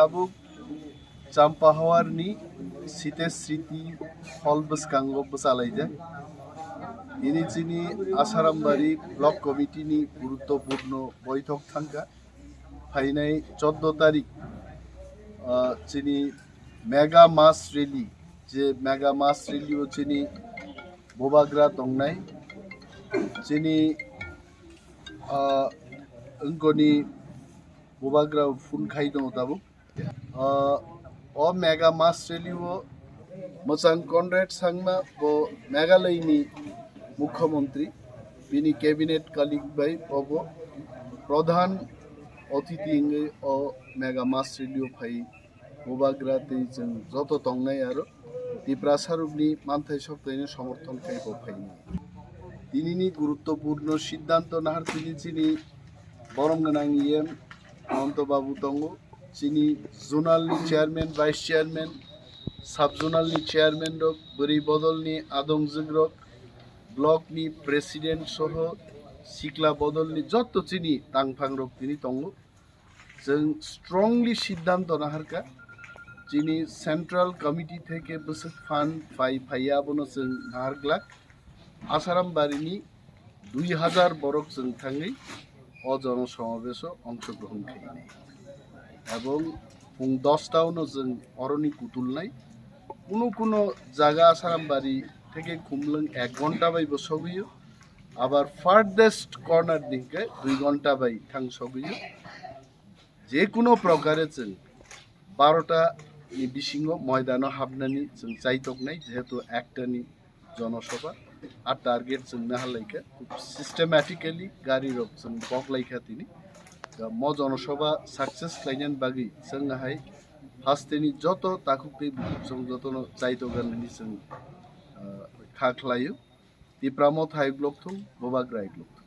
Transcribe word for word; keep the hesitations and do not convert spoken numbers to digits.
Tabuk Champahawarni Site Sriti hall bwskango bwchalaijak. Ini chini Asarambari Block Committee ni guruttopurno boithok thangkha. Phainai choddo tarik, ah, chini mega mass rally, je mega mass rally o chini bubagra tongnai, chini, ah, wngkoni bubagra phone khai tongo tabuk. Ah, o mega mass rally o mwchang Conrad Sangma bo Meghalaya ni Mukhyamantri, bini cabinet colleague bai obo pradhan othithi wngwi o mega mass rally o phai bubagra tei chwng joto tongnai aro Tiprasa rokni manthai soktaino somorthon khai bo phainai. Tinini guruttopurno siddhanto nahar tini chini borom gwnang E M Ananto Babu tongo, chini zonal ni chairman, vice chairman, sub zonal ni chairman rok, bwrwi bodol ni adongjwk rok, block ni president soho sikla bodol ni jotto chini tangphang rok tini tongo. Chwng strongly siddhanto naharkha, chini central committee theke bwswk fund phai phaiya abono chwng naharglak. Asaram barini dui hazar borok chwng thangwi o jono somabeso ongshogrohon khainai. Ebong pung dos ta uno chwng oroni kutulnai. Kuno kuno jaga Asaram bari theke Khumlwng ek ghonta bai bo sogwio. Abar farthest corner ni hwnkhe dui ghonta bai thang sogwio. Je kuno prokare chwng barota ni bisingo moidano habnani chwng chaitoknai, jehetu ekta ni jonosabha. A target chwng naharlaikha, khub systematically gari rok chwng boklaikha tini. Da mo jonosabha success khlainani bagwi chwng hai hasteni joto takhuk tei bukhuk chwng jotono chaitoknani chwng, ah, kha khlaio. Tipra Motha hai block thung, Bubagra hai block thung.